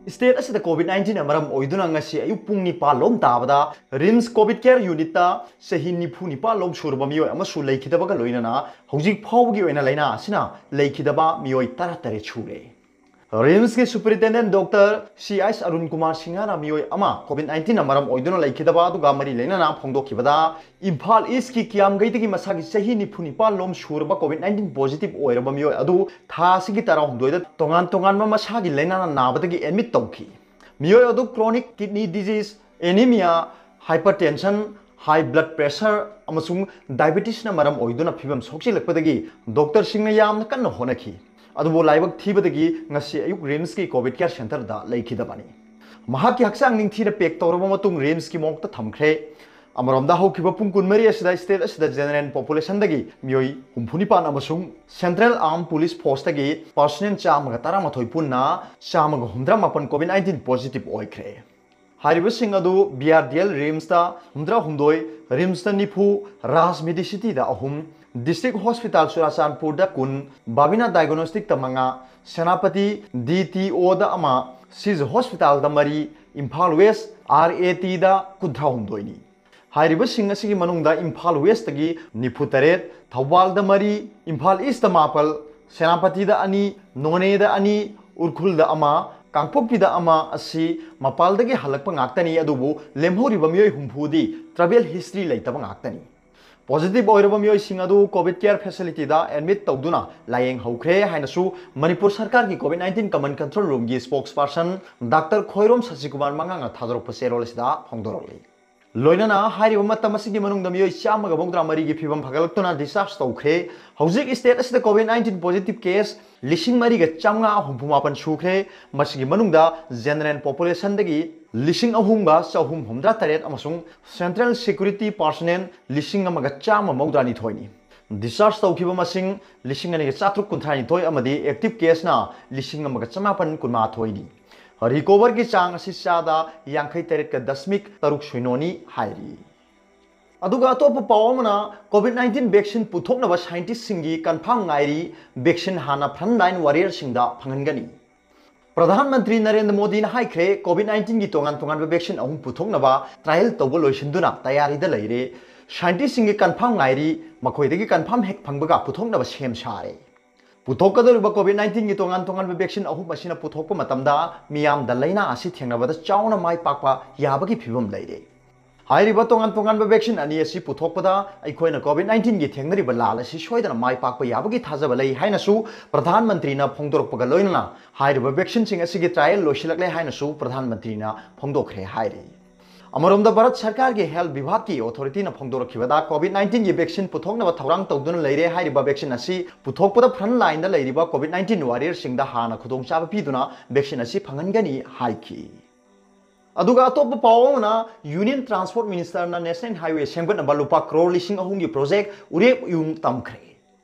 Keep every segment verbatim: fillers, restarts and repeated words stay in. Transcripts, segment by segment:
State ꯑꯁꯤꯗ COVID nineteenꯅ ꯃꯔꯝ ꯑꯣꯏꯗꯨꯅ ꯉꯁꯤ ꯑꯌꯨꯛ ꯄꯨꯡ ꯅꯤꯄꯥꯟ ꯂꯣꯝ ꯇꯥꯕꯗ RIMS COVID Care Unitꯇ ꯆꯍꯤ ꯅꯤꯐꯨ ꯅꯤꯄꯥꯟ ꯂꯣꯝ ꯁꯨꯔꯕ ꯃꯤꯑꯣꯏ ꯑꯃꯁꯨ ꯂꯩꯈꯤꯗꯕꯒ ꯂꯣꯏꯅꯅ ꯍꯧꯖꯤꯛ ꯐꯥꯎꯕꯒꯤ ꯑꯣꯏꯅ ꯂꯥꯏꯅꯥ ꯑꯁꯤꯅ ꯂꯩꯈꯤꯗꯕ ꯃꯤꯑꯣꯏ ꯇꯔꯥꯇꯔꯦꯠ ꯁꯨꯔꯦ꯫ RIMSꯀꯤ Superintendent Doctor C H Arun Kumar Singhꯅ ꯃꯤꯑꯣꯏ ꯑꯃ COVID nineteenꯅ ꯃꯔꯝ ꯑꯣꯏꯗꯨꯅ ꯂꯩꯈꯤꯗꯕ ꯑꯗꯨꯒ ꯃꯔꯤ ꯂꯩꯅꯅ ꯐꯣꯡꯗꯣꯛꯈꯤꯕꯗ, ꯏꯝꯐꯥꯜ Eastꯀꯤ ꯀꯤꯌꯥꯝꯒꯩꯗꯒꯤ ꯃꯁꯥꯒꯤ ꯆꯍꯤ ꯅꯤꯐꯨ ꯅꯤꯄꯥꯟ ꯂꯣꯝ ꯁꯨꯔꯕ COVID nineteen positive ꯑꯣꯏꯔꯕ ꯃꯤꯑꯣꯏ ꯑꯗꯨ ꯊꯥ ꯑꯁꯤꯒꯤ ꯇꯔꯥꯍꯨꯝꯗꯣꯏꯗ ꯇꯣꯉꯥꯟ ꯇꯣꯉꯥꯟꯕ ꯃꯁꯥꯒꯤ ꯂꯥꯏꯅꯥꯅ ꯅꯥꯕꯗꯒꯤ admit ꯇꯧꯈꯤ꯫ ꯃꯤꯑꯣꯏ ꯑꯗꯨ chronic kidney disease, anemia, hypertension, high blood pressure ꯑꯃꯁꯨꯡ diabetesꯅ ꯃꯔꯝ ꯑꯣꯏꯗꯨꯅ ꯐꯤꯕꯝ ꯁꯣꯛꯆꯤꯜꯂꯛꯄꯗꯒꯤ doctorꯁꯤꯡꯅ ꯌꯥꯝꯅ ꯀꯟꯅ ꯍꯣꯠꯅꯈꯤ꯫ ꯑꯗꯨꯕꯨ ꯂꯥꯏꯕꯛ ꯊꯤꯕꯗꯒꯤ ꯉꯁꯤ ꯑꯌꯨꯛ RIMSꯀꯤ COVID Care Centreꯗ ꯂꯩꯈꯤꯗꯕꯅꯤ꯫ ꯃꯍꯥꯛꯀꯤ ꯍꯛꯆꯥꯡ ꯅꯤꯡꯊꯤꯅ pack ꯇꯧꯔꯕ ꯃꯇꯨꯡ RIMSꯀꯤ morgueꯇ ꯊꯝꯈ꯭ꯔꯦ꯫ ꯑꯃꯔꯣꯝꯗ, ꯍꯧꯈꯤꯕ ꯄꯨꯡ ꯀꯨꯟꯃꯔꯤ ꯑꯁꯤꯗ state ꯑꯁꯤꯗ general populationꯗꯒꯤ ꯃꯤꯑꯣꯏ ꯍꯨꯝꯐꯨ ꯅꯤꯄꯥꯟ ꯑꯃꯁꯨꯡ Central Armed Police Forceꯇꯒꯤ personnel ꯆꯥꯝꯃꯒ ꯇꯔꯥꯃꯥꯊꯣꯏ ꯄꯨꯟꯅ ꯆꯥꯝꯃꯒ ꯍꯨꯝꯗ꯭ꯔꯥ ꯃꯥꯄꯟ COVID nineteen positive ꯑꯣꯏꯈ꯭ꯔꯦ꯫ ꯍꯥꯏꯔꯤꯕꯁꯤꯡ ꯑꯗꯨ BRDL RIMSꯇ ꯍꯨꯝꯗ꯭ꯔꯥ ꯍꯨꯝꯗꯣꯏ, RIMSꯇ ꯅꯤꯐꯨ, Raj Medicityꯗ ꯑꯍꯨꯝ, District Hospital ꯆꯨꯔꯥꯆꯥꯟꯄꯨꯔꯗ ꯀꯨꯟ, Babina Diagnosticꯇ ꯃꯉꯥ, ꯁꯦꯅꯥꯄꯇꯤ DTOꯗ ꯑꯃ, Sis Hospitalꯗ ꯃꯔꯤ, ꯏꯝꯐꯥꯜ West RATꯗ ꯀꯨꯟꯊ꯭ꯔꯥ ꯍꯨꯝꯗꯣꯏꯅꯤ꯫ ꯍꯥꯏꯔꯤꯕꯁꯤꯡ ꯑꯁꯤꯒꯤ ꯃꯅꯨꯡꯗ ꯏꯝꯐꯥꯜ Westꯇꯒꯤ ꯅꯤꯐꯨ ꯇꯔꯦꯠ, ꯊꯧꯕꯥꯜꯗ ꯃꯔꯤ, ꯏꯝꯐꯥꯜ Eastꯇ ꯃꯥꯄꯜ, ꯁꯦꯅꯥꯄꯇꯤꯗ ꯑꯅꯤ, ꯅꯣꯅꯦꯗ ꯑꯅꯤ, ꯎꯈ꯭ꯔꯨꯜꯗ ꯑꯃ, ꯀꯥꯡꯄꯣꯛꯄꯤꯗ ꯑꯃ ꯑꯁꯤ ꯃꯄꯥꯜꯗꯒꯤ ꯍꯜꯂꯛꯄ ꯉꯥꯛꯇꯅꯤ, ꯑꯗꯨꯕꯨ ꯂꯦꯝꯍꯧꯔꯤꯕ ꯃꯤꯑꯣꯏ ꯍꯨꯝꯐꯨꯗꯤ travel history ꯂꯩꯇꯕ ꯉꯥꯛꯇꯅꯤ꯫ Positive ꯑꯣꯏꯔꯕ ꯃꯤꯑꯣꯏꯁꯤꯡ ꯑꯗꯨ COVID Care Facilityꯗ admit ꯇꯧꯗꯨꯅ ꯂꯥꯌꯦꯡ ꯍꯧꯈ꯭ꯔꯦ ꯍꯥꯏꯅꯁꯨ ꯃꯅꯤꯄꯨꯔ ꯁꯔꯀꯥꯔꯒꯤ COVID nineteen Command Control Roomꯒꯤ spokesperson Doctor Khoirom ꯁꯁꯤꯀꯨꯃꯥꯔ ꯃꯉꯥꯡꯅ ꯊꯥꯗꯣꯔꯛꯄ ꯆꯦꯔꯣꯜ ꯑꯁꯤꯗ ꯐꯣꯡꯗꯣꯔꯛꯂꯤ꯫ ꯂꯣꯏꯅꯅ ꯍꯥꯏꯔꯤꯕ ꯃꯇꯝ ꯑꯁꯤꯒꯤ ꯃꯅꯨꯡꯗ ꯃꯤꯑꯣꯏ ꯆꯥꯝꯃꯒ ꯃꯧꯗ꯭ꯔꯥ ꯃꯔꯤꯒꯤ ꯐꯤꯕꯝ ꯐꯒꯠꯂꯛꯇꯨꯅ discharge ꯇꯧꯈ꯭ꯔꯦ꯫ ꯍꯧꯖꯤꯛ state ꯑꯁꯤꯗ COVID nineteen positive case ꯂꯤꯁꯤꯡ ꯃꯔꯤꯒ ꯆꯥꯝꯃꯉꯥ ꯍꯨꯝꯐꯨ ꯃꯥꯄꯟ ꯁꯨꯈ꯭ꯔꯦ꯫ ꯃꯁꯤꯒꯤ ꯃꯅꯨꯡꯗ general populationꯗꯒꯤ ꯂꯤꯁꯤꯡ ꯑꯍꯨꯝꯒ ꯆꯍꯨꯝ ꯍꯨꯝꯗ꯭ꯔꯥ ꯇꯔꯦꯠ ꯑꯃꯁꯨꯡ Central Security Personnel ꯂꯤꯁꯤꯡ ꯑꯃꯒ ꯆꯥꯝꯃ ꯃꯧꯗ꯭ꯔꯥ ꯅꯤꯊꯣꯏꯅꯤ꯫ Discharge ꯇꯧꯈꯤꯕ ꯃꯁꯤꯡ ꯂꯤꯁꯤꯡ ꯑꯅꯤꯒ ꯆꯥꯇ꯭ꯔꯨꯛ ꯀꯨꯟꯊ꯭ꯔꯥ ꯅꯤꯊꯣꯏ ꯑꯃꯗꯤ active caseꯅ ꯂꯤꯁꯤꯡ ꯑꯃꯒ ꯆꯃꯥꯄꯟ ꯀꯨꯟꯃꯥꯊꯣꯏꯅꯤ꯫ Recoverꯒꯤ ꯆꯥꯡ ꯑꯁꯤ ꯆꯥꯗ ꯌꯥꯡꯈꯩ ꯇꯔꯦꯠꯀ ꯗꯁꯃꯤꯛ ꯇꯔꯨꯛ ꯁꯣꯏꯅꯣꯅꯤ ꯍꯥꯏꯔꯤ꯫ ꯑꯗꯨꯒ ꯑꯇꯣꯞꯄ ꯄꯥꯎ ꯑꯃꯅ, COVID nineteen vaccine ꯄꯨꯊꯣꯛꯅꯕ scientistꯁꯤꯡꯒꯤ confirm ꯉꯥꯏꯔꯤ, vaccine ꯍꯥꯟꯅ frontline warriorꯁꯤꯡꯗ ꯐꯪꯍꯟꯒꯅꯤ꯫ ꯄ꯭ꯔꯙꯥꯟ ꯃꯟꯇ꯭ꯔꯤ ꯅꯔꯦꯟꯗ꯭ꯔ ꯃꯣꯗꯤꯅ ꯍꯥꯏꯈ꯭ꯔꯦ, COVID nineteenꯒꯤ ꯇꯣꯉꯥꯟ ꯇꯣꯉꯥꯟꯕ vaccine ꯑꯍꯨꯝ ꯄꯨꯊꯣꯛꯅꯕ trial ꯇꯧꯕ ꯂꯣꯏꯁꯤꯟꯗꯨꯅ ꯇꯌꯥꯔꯤꯗ ꯂꯩꯔꯦ꯫ Scientistꯁꯤꯡꯒꯤ confirm ꯉꯥꯏꯔꯤ, ꯃꯈꯣꯏꯗꯒꯤ confirm ꯍꯦꯛ ꯐꯪꯕꯒ ꯄꯨꯊꯣꯛꯅꯕ ꯁꯦꯝ ꯁꯥꯔꯦ꯫ ꯄꯨꯊꯣꯛꯀꯗꯧꯔꯤꯕ COVID nineteenꯒꯤ ꯇꯣꯉꯥꯟ ꯇꯣꯉꯥꯟꯕ vaccine ꯑꯍꯨꯝ ꯑꯁꯤꯅ ꯄꯨꯊꯣꯛꯄ ꯃꯇꯝꯗ ꯃꯤꯌꯥꯝꯗ ꯂꯥꯏꯅꯥ ꯑꯁꯤ ꯊꯦꯡꯅꯕꯗ ꯆꯥꯎꯅ ꯃꯥꯏ ꯄꯥꯛꯄ ꯌꯥꯕꯒꯤ ꯐꯤꯕꯝ ꯂꯩꯔꯦ꯫ ꯍꯥꯏꯔꯤꯕ ꯇꯣꯉꯥꯟ ꯇꯣꯉꯥꯟꯕ vaccine ꯑꯅꯤ ꯑꯁꯤ ꯄꯨꯊꯣꯛꯄꯗ ꯑꯩꯈꯣꯏꯅ COVID nineteenꯒꯤ ꯊꯦꯡꯅꯔꯤꯕ ꯂꯥꯜ ꯑꯁꯤ ꯁꯣꯏꯗꯅ ꯃꯥꯏ ꯄꯥꯛꯄ ꯌꯥꯕꯒꯤ ꯊꯥꯖꯕ ꯂꯩ ꯍꯥꯏꯅꯁꯨ ꯄ꯭ꯔꯙꯥꯟ ꯃꯟꯇ꯭ꯔꯤꯅ ꯐꯣꯡꯗꯣꯔꯛꯄꯒ ꯂꯣꯏꯅꯅ ꯍꯥꯏꯔꯤꯕ vaccineꯁꯤꯡ ꯑꯁꯤꯒꯤ trial ꯂꯣꯏꯁꯤꯜꯂꯛꯂꯦ ꯍꯥꯏꯅꯁꯨ ꯄ꯭ꯔꯙꯥꯟ ꯃꯟꯇ꯭ꯔꯤꯅ ꯐꯣꯡꯗꯣꯛꯈ꯭ꯔꯦ ꯍꯥꯏꯔꯤ꯫ ꯑꯃꯔꯣꯝꯗ ꯚꯥꯔꯠ ꯁꯔꯀꯥꯔꯒꯤ health ꯕꯤꯚꯥꯒꯀꯤ authorityꯅ ꯐꯣꯡꯗꯣꯔꯛꯈꯤꯕꯗ COVID nineteenꯒꯤ vaccine ꯄꯨꯊꯣꯛꯅꯕ ꯊꯧꯔꯥꯡ ꯇꯧꯗꯨꯅ ꯂꯩꯔꯦ꯫ ꯍꯥꯏꯔꯤꯕ vaccine ꯑꯁꯤ ꯄꯨꯊꯣꯛꯄꯗ front lineꯗ ꯂꯩꯔꯤꯕ COVID nineteen warriorꯁꯤꯡꯗ ꯍꯥꯟꯅ ꯈꯨꯗꯣꯡꯆꯥꯕ ꯄꯤꯗꯨꯅ vaccine ꯑꯁꯤ ꯐꯪꯍꯟꯒꯅꯤ ꯍꯥꯏꯈꯤ꯫ ꯑꯗꯨꯒ ꯑꯇꯣꯞꯄ ꯄꯥꯎ ꯑꯃꯅ, Union Transport Ministerꯅ National Highway ꯁꯦꯝꯒꯠꯅꯕ ꯂꯨꯄꯥ ꯀ꯭ꯔꯣꯔ ꯂꯤꯁꯤꯡ ꯑꯍꯨꯝꯒꯤ project ꯎꯔꯦꯞ ꯎꯌꯨꯡ ꯇꯝꯈ꯭ꯔꯦ꯫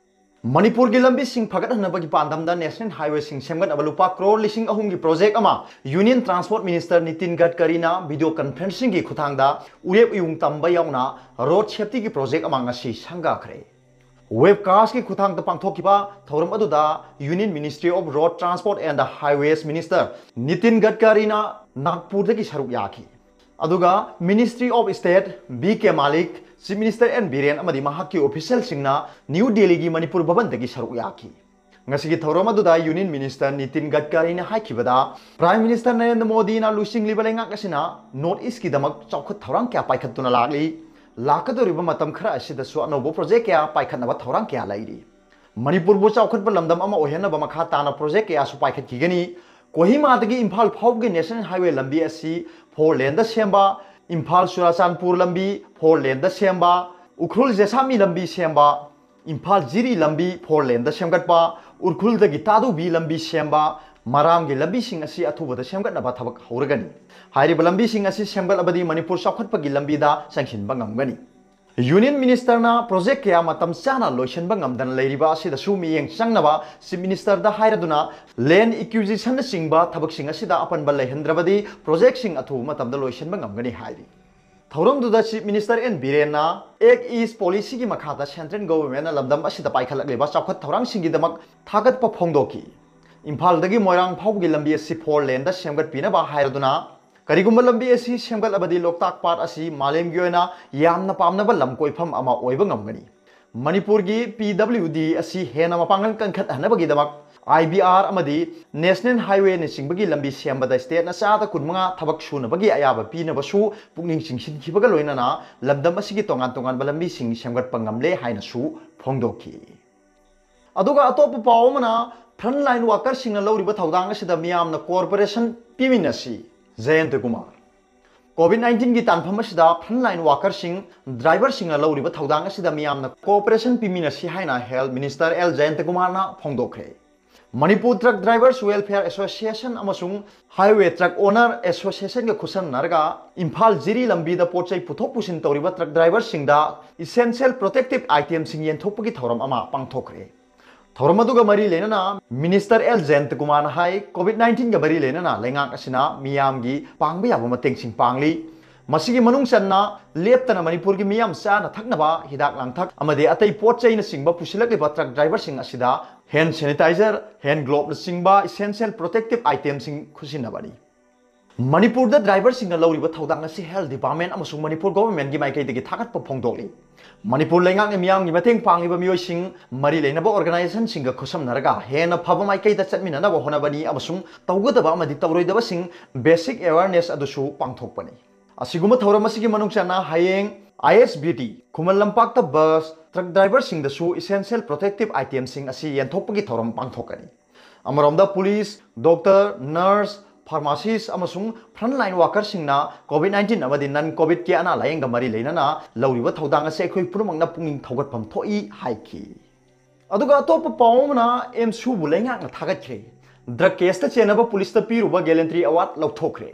ꯃꯅꯤꯄꯨꯔꯒꯤ ꯂꯝꯕꯤꯁꯤꯡ ꯐꯒꯠꯍꯟꯅꯕꯒꯤ ꯄꯥꯟꯗꯝꯗ National Highwayꯁꯤꯡ ꯁꯦꯝꯒꯠꯅꯕ ꯂꯨꯄꯥ ꯀ꯭ꯔꯣꯔ ꯂꯤꯁꯤꯡ ꯑꯍꯨꯝꯒꯤ project ꯑꯃ Union Transport Minister Nitin ꯒꯗꯀꯔꯤꯅ video conferencingꯒꯤ ꯈꯨꯠꯊꯥꯡꯗ ꯎꯔꯦꯞ ꯎꯌꯨꯡ ꯇꯝꯕ ꯌꯥꯎꯅ road safetyꯒꯤ project ꯑꯃ ꯉꯁꯤ ꯁꯪꯒꯥꯈ꯭ꯔꯦ꯫ Webcastꯀꯤ ꯈꯨꯠꯊꯥꯡꯗ ꯄꯥꯡꯊꯣꯛꯈꯤꯕ ꯊꯧꯔꯝ ꯑꯗꯨꯗ Union Ministry of Road Transport and Highways Minister Nitin ꯒꯗꯀꯔꯤꯅ ꯅꯥꯒꯄꯨꯔꯗꯒꯤ ꯁꯔꯨꯛ ꯌꯥꯈꯤ꯫ ꯑꯗꯨꯒ Ministry of State B K Malik, Chief Minister N Biren ꯑꯃꯗꯤ ꯃꯍꯥꯛꯀꯤ officialꯁꯤꯡꯅ ꯅ꯭ꯌꯨ ꯗꯦꯜꯂꯤꯒꯤ ꯃꯅꯤꯄꯨꯔ ꯚꯕꯟꯗꯒꯤ ꯁꯔꯨꯛ ꯌꯥꯈꯤ꯫ ꯉꯁꯤꯒꯤ ꯊꯧꯔꯝ ꯑꯗꯨꯗ Union Minister Nitin ꯒꯗꯀꯔꯤꯅ ꯍꯥꯏꯈꯤꯕꯗ, Prime Minister Narendra ꯃꯣꯗꯤꯅ ꯂꯨꯆꯤꯡꯂꯤꯕ ꯂꯩꯉꯥꯛ ꯑꯁꯤꯅ North Eastꯀꯤꯗꯃꯛ ꯆꯥꯎꯈꯠ ꯊꯧꯔꯥꯡ ꯀꯌꯥ ꯄꯥꯏꯈꯠꯇꯨꯅ ꯂꯥꯛꯂꯤ꯫ ꯂꯥꯛꯀꯗꯧꯔꯤꯕ ꯃꯇꯝ ꯈꯔ ꯑꯁꯤꯗꯁꯨ ꯑꯅꯧꯕ project ꯀꯌꯥ ꯄꯥꯏꯈꯠꯅꯕ ꯊꯧꯔꯥꯡ ꯀꯌꯥ ꯂꯩꯔꯤ꯫ ꯃꯅꯤꯄꯨꯔꯕꯨ ꯆꯥꯎꯈꯠꯄ ꯂꯝꯗꯝ ꯑꯃ ꯑꯣꯏꯍꯟꯅꯕ ꯃꯈꯥ ꯇꯥꯅ project ꯀꯌꯥꯁꯨ ꯄꯥꯏꯈꯠꯈꯤꯒꯅꯤ꯫ ꯀꯣꯍꯤꯃꯥꯗꯒꯤ ꯏꯝꯐꯥꯜ ꯐꯥꯎꯕꯒꯤ National Highway ꯂꯝꯕꯤ ꯑꯁꯤ four laneꯗ ꯁꯦꯝꯕ, ꯏꯝꯐꯥꯜ ꯆꯨꯔꯥꯆꯥꯟꯄꯨꯔ ꯂꯝꯕꯤ four laneꯗ ꯁꯦꯝꯕ, ꯎꯈ꯭ꯔꯨꯜ ꯖꯦꯁꯥꯃꯤ ꯂꯝꯕꯤ ꯁꯦꯝꯕ, ꯏꯝꯐꯥꯜ ꯖꯤꯔꯤ ꯂꯝꯕꯤ four laneꯗ ꯁꯦꯝꯒꯠꯄ, ꯎꯈ꯭ꯔꯨꯜꯗꯒꯤ ꯇꯥꯗꯨꯕꯤ ꯂꯝꯕꯤ ꯁꯦꯝꯕ, ꯃꯔꯥꯝꯒꯤ ꯂꯝꯕꯤꯁꯤꯡ ꯑꯁꯤ ꯑꯊꯨꯕꯗ ꯁꯦꯝꯒꯠꯅꯕ ꯊꯕꯛ ꯍꯧꯔꯒꯅꯤ꯫ ꯍꯥꯏꯔꯤꯕ ꯂꯝꯕꯤꯁꯤꯡ ꯑꯁꯤ ꯁꯦꯝꯒꯠꯂꯕꯗꯤ ꯃꯅꯤꯄꯨꯔ ꯆꯥꯎꯈꯠꯄꯒꯤ ꯂꯝꯕꯤꯗ ꯆꯪꯁꯤꯟꯕ ꯉꯝꯒꯅꯤ꯫ Union Ministerꯅ project ꯀꯌꯥ ꯃꯇꯝ ꯆꯥꯅ ꯂꯣꯏꯁꯤꯟꯕ ꯉꯝꯗꯅ ꯂꯩꯔꯤꯕ ꯑꯁꯤꯗꯁꯨ ꯃꯤꯠꯌꯦꯡ ꯆꯪꯅꯕ Chief Ministerꯗ ꯍꯥꯏꯔꯗꯨꯅ land acquisitionꯅꯆꯤꯡꯕ ꯊꯕꯛꯁꯤꯡ ꯑꯁꯤꯗ ꯑꯄꯟꯕ ꯂꯩꯍꯟꯗ꯭ꯔꯕꯗꯤ projectꯁꯤꯡ ꯑꯊꯨꯕ ꯃꯇꯝꯗ ꯂꯣꯏꯁꯤꯟꯕ ꯉꯝꯒꯅꯤ ꯍꯥꯏꯔꯤ꯫ ꯊꯧꯔꯝꯗꯨꯗ Chief Minister ꯑꯦꯟ ꯕꯤꯔꯦꯟꯅ Act East Policyꯒꯤ ꯃꯈꯥꯗ Central Governmentꯅ ꯂꯝꯗꯝ ꯑꯁꯤꯗ ꯄꯥꯏꯈꯠꯂꯛꯂꯤꯕ ꯆꯥꯎꯈꯠ ꯊꯧꯔꯥꯡꯁꯤꯡꯒꯤꯗꯃꯛ ꯊꯥꯒꯠꯄ ꯐꯣꯡꯗꯣꯛꯈꯤ꯫ ꯏꯝꯐꯥꯜꯗꯒꯤ ꯃꯣꯏꯔꯥꯡ ꯐꯥꯎꯕꯒꯤ ꯂꯝꯕꯤ ꯑꯁꯤ ꯐꯣꯔ ꯂꯦꯟꯗ ꯁꯦꯝꯒꯠꯄꯤꯅꯕ ꯍꯥꯏꯔꯗꯨꯅ, ꯀꯔꯤꯒꯨꯝꯕ ꯂꯝꯕꯤ ꯑꯁꯤ ꯁꯦꯝꯒꯠꯂꯕꯗꯤ ꯂꯣꯛꯇꯥꯛ ꯄꯥꯠ ꯑꯁꯤ ꯃꯥꯂꯦꯝꯒꯤ ꯑꯣꯏꯅ ꯌꯥꯝꯅ ꯄꯥꯝꯅꯕ ꯂꯝ ꯀꯣꯏꯐꯝ ꯑꯃ ꯑꯣꯏꯕ ꯉꯝꯒꯅꯤ꯫ ꯃꯅꯤꯄꯨꯔꯒꯤ ꯄꯤ ꯗꯕ꯭ꯂꯤꯎ ꯗꯤ ꯑꯁꯤ ꯍꯦꯟꯅ ꯃꯄꯥꯡꯒꯜ ꯀꯟꯈꯠꯍꯟꯅꯕꯒꯤꯗꯃꯛ ꯑꯥꯏ ꯕꯤ ꯑꯥꯔ ꯑꯃꯗꯤ ꯅꯦꯁꯅꯦꯜ ꯍꯥꯏꯋꯦꯅꯆꯤꯡꯕꯒꯤ ꯂꯝꯕꯤ ꯁꯦꯝꯕꯗ ꯁ꯭ꯇꯦꯠꯅ ꯆꯥꯗ ꯀꯨꯟꯃꯉꯥ ꯊꯕꯛ ꯁꯨꯅꯕꯒꯤ ꯑꯌꯥꯕ ꯄꯤꯅꯕꯁꯨ ꯄꯨꯛꯅꯤꯡ ꯆꯤꯡꯁꯤꯟꯈꯤꯕꯒ ꯂꯣꯏꯅꯅ ꯂꯝꯗꯝ ꯑꯁꯤꯒꯤ ꯇꯣꯉꯥꯟ ꯇꯣꯉꯥꯟꯕ ꯂꯝꯕꯤꯁꯤꯡ ꯁꯦꯝꯒꯠꯄ ꯉꯝꯂꯦ ꯍꯥꯏꯅꯁꯨ ꯐꯣꯡꯗꯣꯛꯈꯤ꯫ ꯑꯗꯨꯒ ꯑꯇꯣꯞꯄ ꯄꯥꯎ ꯑꯃꯅ, frontline workerꯁꯤꯡꯅ ꯂꯧꯔꯤꯕ ꯊꯧꯗꯥꯡ ꯑꯁꯤꯗ ꯃꯤꯌꯥꯝꯅ cooperation ꯄꯤꯃꯤꯟꯅꯁꯤ, ꯖꯌꯟꯇ ꯀꯨꯃꯥꯔ꯫ ꯀꯣꯚꯤꯗ ꯅꯥꯏꯟꯇꯤꯟꯒꯤ ꯇꯥꯟꯐꯝ ꯑꯁꯤꯗ frontline workerꯁꯤꯡ, driverꯁꯤꯡꯅ ꯂꯧꯔꯤꯕ ꯊꯧꯗꯥꯡ ꯑꯁꯤꯗ ꯃꯤꯌꯥꯝꯅ cooperation ꯄꯤꯃꯤꯟꯅꯁꯤ ꯍꯥꯏꯅ ꯍꯦꯜꯊ ꯃꯤꯅꯤꯁꯇꯔ ꯑꯦꯜ ꯖꯌꯟꯇ ꯀꯨꯃꯥꯔꯅ ꯐꯣꯡꯗꯣꯛꯈ꯭ꯔꯦ꯫ Manipur truck drivers welfare association ꯑꯃꯁꯨꯡ ꯍꯥꯏꯋꯦ ꯇ꯭ꯔꯛ ꯑꯣꯅꯔ ꯑꯦꯁꯣꯁꯤꯌꯦꯁꯟꯒ ꯈꯨꯠꯁꯝꯅꯔꯒ ꯏꯝꯐꯥꯜ ꯖꯤꯔꯤ ꯂꯝꯕꯤꯗ ꯄꯣꯠ ꯆꯩ ꯄꯨꯊꯣꯛ ꯄꯨꯁꯤꯟ ꯇꯧꯔꯤꯕ ꯇ꯭ꯔꯛ ꯗ꯭ꯔꯥꯏꯚꯔꯁꯤꯡꯗ essential protective itemꯁꯤꯡ ꯌꯦꯟꯊꯣꯛꯄꯒꯤ ꯊꯧꯔꯝ ꯑꯃ ꯄꯥꯡꯊꯣꯛꯈ꯭ꯔꯦ꯫ ꯊꯧꯔꯝ ꯑꯗꯨꯒ ꯃꯔꯤ ꯂꯩꯅꯅ ꯃꯤꯅꯤꯁꯇꯔ ꯑꯦꯜ ꯖꯌꯟꯇ ꯀꯨꯃꯥꯔꯅ ꯍꯥꯏ, ꯀꯣꯚꯤꯗ ꯅꯥꯏꯟꯇꯤꯟꯒ ꯃꯔꯤ ꯂꯩꯅꯅ ꯂꯩꯉꯥꯛ ꯑꯁꯤꯅ ꯃꯤꯌꯥꯝꯒꯤ ꯄꯥꯡꯕ ꯌꯥꯕ ꯃꯇꯦꯡꯁꯤꯡ ꯄꯥꯡꯂꯤ꯫ ꯃꯁꯤꯒꯤ ꯃꯅꯨꯡ ꯆꯟꯅ ꯂꯦꯞꯇꯅ ꯃꯅꯤꯄꯨꯔꯒꯤ ꯃꯤꯌꯥꯝ ꯆꯥꯅ ꯊꯛꯅꯕ ꯍꯤꯗꯥꯛ ꯂꯥꯡꯊꯛ ꯑꯃꯗꯤ ꯑꯇꯩ ꯄꯣꯠ ꯆꯩꯅꯆꯤꯡꯕ ꯄꯨꯁꯤꯜꯂꯛꯂꯤꯕ ꯇ꯭ꯔꯛ ꯗ꯭ꯔꯥꯏꯚꯔꯁꯤꯡ ꯑꯁꯤꯗ hand sanitizer, hand gloveꯅꯆꯤꯡꯕ essential protective itemꯁꯤꯡ ꯈꯨꯠꯁꯤꯟꯅꯕꯅꯤ꯫ ꯃꯅꯤꯄꯨꯔꯗ ꯗ꯭ꯔꯥꯏꯚꯔꯁꯤꯡꯅ ꯂꯧꯔꯤꯕ ꯊꯧꯗꯥꯡ ꯑꯁꯤ ꯍꯦꯜꯊ ꯗꯤꯄꯥꯔꯠꯃꯦꯟ ꯑꯃꯁꯨꯡ ꯃꯅꯤꯄꯨꯔ ꯒꯣꯚꯔꯟꯃꯦꯟꯒꯤ ꯃꯥꯏꯀꯩꯗꯒꯤ ꯊꯥꯒꯠꯄ ꯐꯣꯡꯗꯣꯛꯂꯤ꯫ ꯃꯅꯤꯄꯨꯔ ꯂꯩꯉꯥꯛꯅ ꯃꯤꯌꯥꯝꯒꯤ ꯃꯇꯦꯡ ꯄꯥꯡꯂꯤꯕ ꯃꯤꯑꯣꯏꯁꯤꯡ, ꯃꯔꯤ ꯂꯩꯅꯕ ꯑꯣꯔꯒꯅꯥꯏꯖꯦꯁꯟꯁꯤꯡꯒ ꯈꯨꯠꯁꯝꯅꯔꯒ ꯍꯦꯟꯅ ꯐꯕ ꯃꯥꯏꯀꯩꯗ ꯆꯠꯃꯤꯟꯅꯅꯕ ꯍꯣꯠꯅꯕꯅꯤ ꯑꯃꯁꯨꯡ ꯇꯧꯒꯗꯕ ꯑꯃꯗꯤ ꯇꯧꯔꯣꯏꯗꯕꯁꯤꯡ basic awareness ꯑꯗꯨꯁꯨ ꯄꯥꯡꯊꯣꯛꯄꯅꯤ꯫ ꯑꯁꯤꯒꯨꯝꯕ ꯊꯧꯔꯝ ꯑꯁꯤꯒꯤ ꯃꯅꯨꯡ ꯆꯟꯅ ꯍꯌꯦꯡ ꯑꯥꯏ ꯑꯦꯁ ꯕꯤ ꯇꯤ, ꯈꯨꯃꯟ ꯂꯝꯄꯥꯛꯇ ꯕꯁ, ꯇ꯭ꯔꯛ ꯗ꯭ꯔꯥꯏꯚꯔꯁꯤꯡꯗꯁꯨ essential protective itemꯁꯤꯡ ꯑꯁꯤ ꯌꯦꯟꯊꯣꯛꯄꯒꯤ ꯊꯧꯔꯝ ꯄꯥꯡꯊꯣꯛꯀꯅꯤ꯫ ꯑꯃꯔꯣꯝꯗ ꯄꯨꯂꯤꯁ, ꯗꯣꯛꯇꯔ, ꯅꯔꯁ, ꯐꯥꯔꯃꯥꯁꯤꯁ꯭ꯠ ꯑꯃꯁꯨꯡ frontline workerꯁꯤꯡꯅ ꯀꯣꯚꯤꯗ ꯅꯥꯏꯟꯇꯤꯟ ꯑꯃꯗꯤ ꯅꯟ ꯀꯣꯚꯤꯗꯀꯤ ꯑꯅꯥ ꯂꯥꯌꯦꯡꯒ ꯃꯔꯤ ꯂꯩꯅꯅ ꯂꯧꯔꯤꯕ ꯊꯧꯗꯥꯡ ꯑꯁꯤ ꯑꯩꯈꯣꯏ ꯄꯨꯝꯅꯃꯛꯅ ꯄꯨꯛꯅꯤꯡ ꯊꯧꯒꯠꯐꯝ ꯊꯣꯛꯏ ꯍꯥꯏꯈꯤ꯫ ꯑꯗꯨꯒ ꯑꯇꯣꯞꯄ ꯄꯥꯎ ꯑꯃꯅ ꯑꯦꯝꯁꯨꯕꯨ ꯂꯩꯉꯥꯛꯅ ꯊꯥꯒꯠꯈ꯭ꯔꯦ꯫ ꯗ꯭ꯔꯒ ꯀꯦꯁꯇ ꯆꯦꯟꯅꯕ ꯄꯨꯂꯤꯁꯇ ꯄꯤꯔꯨꯕ ꯒꯦꯂꯦꯟꯇ꯭ꯔꯤ ꯑꯦꯋꯥꯔꯗ ꯂꯧꯊꯣꯛꯈ꯭ꯔꯦ꯫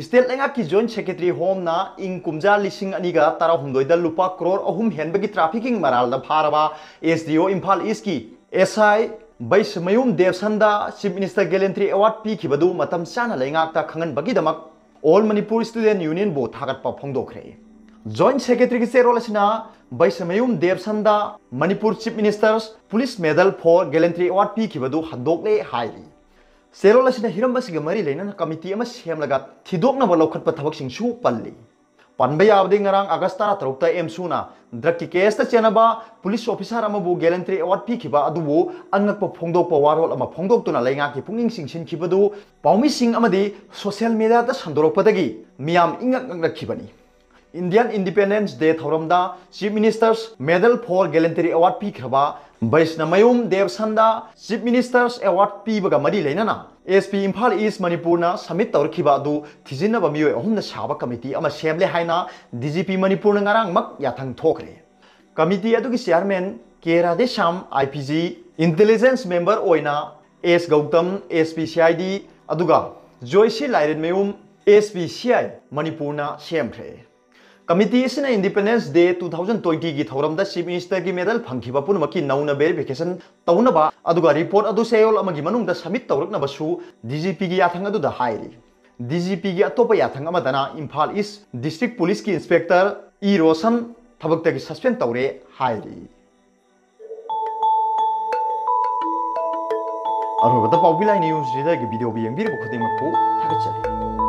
ꯁ꯭ꯇꯦꯠ ꯂꯩꯉꯥꯛꯀꯤ ꯖꯣꯏꯟꯠ ꯁꯦꯀ꯭ꯔꯦꯇꯔꯤ ꯍꯣꯝꯅ ꯏꯪ ꯀꯨꯝꯖꯥ ꯂꯤꯁꯤꯡ ꯑꯅꯤꯒ ꯇꯔꯥꯍꯨꯝꯗꯣꯏꯗ ꯂꯨꯄꯥ ꯀ꯭ꯔꯣꯔ ꯑꯍꯨꯝ ꯍꯦꯟꯕꯒꯤ ꯇ꯭ꯔꯥꯐꯤꯀꯤꯡ ꯃꯔꯥꯜꯗ ꯐꯥꯔꯕ ꯑꯦꯁ ꯗꯤ ꯑꯣ ꯏꯝꯐꯥꯜ ꯏꯁ꯭ꯠꯀꯤ ꯑꯦꯁ ꯑꯥꯏ ꯕꯩꯁꯃꯌꯨꯝ ꯗꯦꯕꯁꯟꯗ ꯆꯤꯐ ꯃꯤꯅꯤꯁꯇꯔ ꯒꯦꯂꯦꯟꯇ꯭ꯔꯤ ꯑꯦꯋꯥꯔꯗ ꯄꯤꯈꯤꯕꯗꯨ ꯃꯇꯝ ꯆꯥꯅ ꯂꯩꯉꯥꯛꯇ ꯈꯪꯍꯟꯕꯒꯤꯗꯃꯛ ꯑꯣꯜ ꯃꯅꯤꯄꯨꯔ ꯁ꯭ꯇꯨꯗꯦꯟꯠ ꯌꯨꯅꯤꯌꯟꯕꯨ ꯊꯥꯒꯠꯄ ꯐꯣꯡꯗꯣꯛꯈ꯭ꯔꯦ꯫ Joint Secretary ꯒꯤ ꯆꯦꯔꯣꯜ ꯑꯁꯤꯅ ꯕꯩꯁꯅꯃꯌꯨꯝ ꯗꯦꯕꯁꯟꯗ Manipur Chief Minister's Police Medal for Gallantry Award ꯄꯤꯈꯤꯕꯗꯨ ꯍꯟꯗꯣꯛꯂꯦ ꯍꯥꯏꯔꯤ꯫ ꯆꯦꯔꯣꯜ ꯑꯁꯤꯅ ꯍꯤꯔꯝ ꯑꯁꯤꯒ ꯃꯔꯤ ꯂꯩꯅꯅ ꯀꯃꯤꯇꯤ ꯑꯃ ꯁꯦꯝꯂꯒ ꯊꯤꯗꯣꯛꯅꯕ ꯂꯧꯈꯠꯄ ꯊꯕꯛꯁꯤꯡꯁꯨ ꯄꯜꯂꯤ꯫ ꯄꯟꯕ ꯌꯥꯕꯗꯤ, ꯉꯔꯥꯡ ꯑꯥꯒꯁ ꯇꯔꯥꯇꯔꯨꯛꯇ ꯑꯦꯝꯁꯨꯅ drug ꯀꯤ case ꯇ ꯆꯦꯟꯅꯕ police officer ꯑꯃꯕꯨ Gallantry Award ꯄꯤꯈꯤꯕ ꯑꯗꯨꯕꯨ ꯑꯉꯛꯄ ꯐꯣꯡꯗꯣꯛꯄ ꯋꯥꯔꯣꯜ ꯑꯃ ꯐꯣꯡꯗꯣꯛꯇꯨꯅ ꯂꯩꯉꯥꯛꯀꯤ ꯄꯨꯛꯅꯤꯡ ꯆꯤꯡꯁꯤꯟꯈꯤꯕꯗꯨ ꯄꯥꯎꯃꯤꯁꯤꯡ ꯑꯃꯗꯤ social media ꯗ ꯁꯟꯗꯣꯔꯛꯄꯗꯒꯤ ꯃꯤꯌꯥꯝ ꯏꯪꯉꯛ ꯉꯛꯅꯈꯤꯕꯅꯤ꯫ Indian Independence Day ꯊꯧꯔꯝꯗ Chief Minister's Medal for Gallantry Award ꯄꯤꯈ꯭ꯔꯕ ꯕꯩꯁꯅꯃꯌꯨꯝ ꯗꯦꯕꯁꯟꯗ Chief Minister's Award ꯄꯤꯕꯒ ꯃꯔꯤ ꯂꯩꯅꯅ S P ꯏꯝꯐꯥꯜ ꯏꯁ ꯃꯅꯤꯄꯨꯔꯅ submit ꯇꯧꯔꯛꯈꯤꯕ ꯑꯗꯨ ꯊꯤꯖꯤꯟꯅꯕ ꯃꯤꯑꯣꯏ ꯑꯍꯨꯝꯅ ꯁꯥꯕ ꯀꯃꯤꯇꯤ ꯑꯃ ꯁꯦꯝꯂꯦ ꯍꯥꯏꯅ D G P ꯃꯅꯤꯄꯨꯔꯅ ꯉꯔꯥꯡꯃꯛ ꯌꯥꯊꯪ ꯊꯣꯛꯈ꯭ꯔꯦ꯫ ꯀꯃꯤꯇꯤ ꯑꯗꯨꯒꯤ chairman K Radheshyam, I P G, intelligence member ꯑꯣꯏꯅ S Gautam, S P C I D, ꯑꯗꯨꯒ ꯖꯣꯏꯁꯤ ꯂꯥꯏꯔꯦꯟꯃꯌꯨꯝ, S P C I ꯃꯅꯤꯄꯨꯔꯅ ꯁꯦꯝꯈ꯭ꯔꯦ꯫ ꯀꯃꯤꯇꯤ ꯑꯁꯤꯅ Independence Day two thousand twenty ꯒꯤ ꯊꯧꯔꯝꯗ Chief Minister ꯒꯤ medal ꯐꯪꯈꯤꯕ ꯄꯨꯝꯅꯃꯛꯀꯤ ꯅꯧꯅ verification ꯇꯧꯅꯕ ꯑꯗꯨꯒ report ꯑꯗꯨ ꯆꯌꯣꯜ ꯑꯃꯒꯤ ꯃꯅꯨꯡꯗ submit ꯇꯧꯔꯛꯅꯕꯁꯨ D G P ꯒꯤ ꯌꯥꯊꯪ ꯑꯗꯨꯗ ꯍꯥꯏꯔꯤ꯫ D G P ꯒꯤ ꯑꯇꯣꯞꯄ ꯌꯥꯊꯪ ꯑꯃꯗꯅ ꯏꯝꯐꯥꯜ ꯏꯁ district police ꯀꯤ inspector E ꯔꯣꯁꯟ ꯊꯕꯛꯇꯒꯤ suspend ꯇꯧꯔꯦ ꯍꯥꯏꯔꯤ꯫ ꯑꯔꯣꯏꯕꯗ ꯄꯥꯎꯕꯤ ꯂꯥꯏ news ꯁꯤꯗꯒꯤ video ꯕꯨ ꯌꯦꯡꯕꯤꯔꯤꯕ ꯈꯨꯗꯤꯡꯃꯛꯄꯨ ꯊꯥꯒꯠꯆꯔꯤ꯫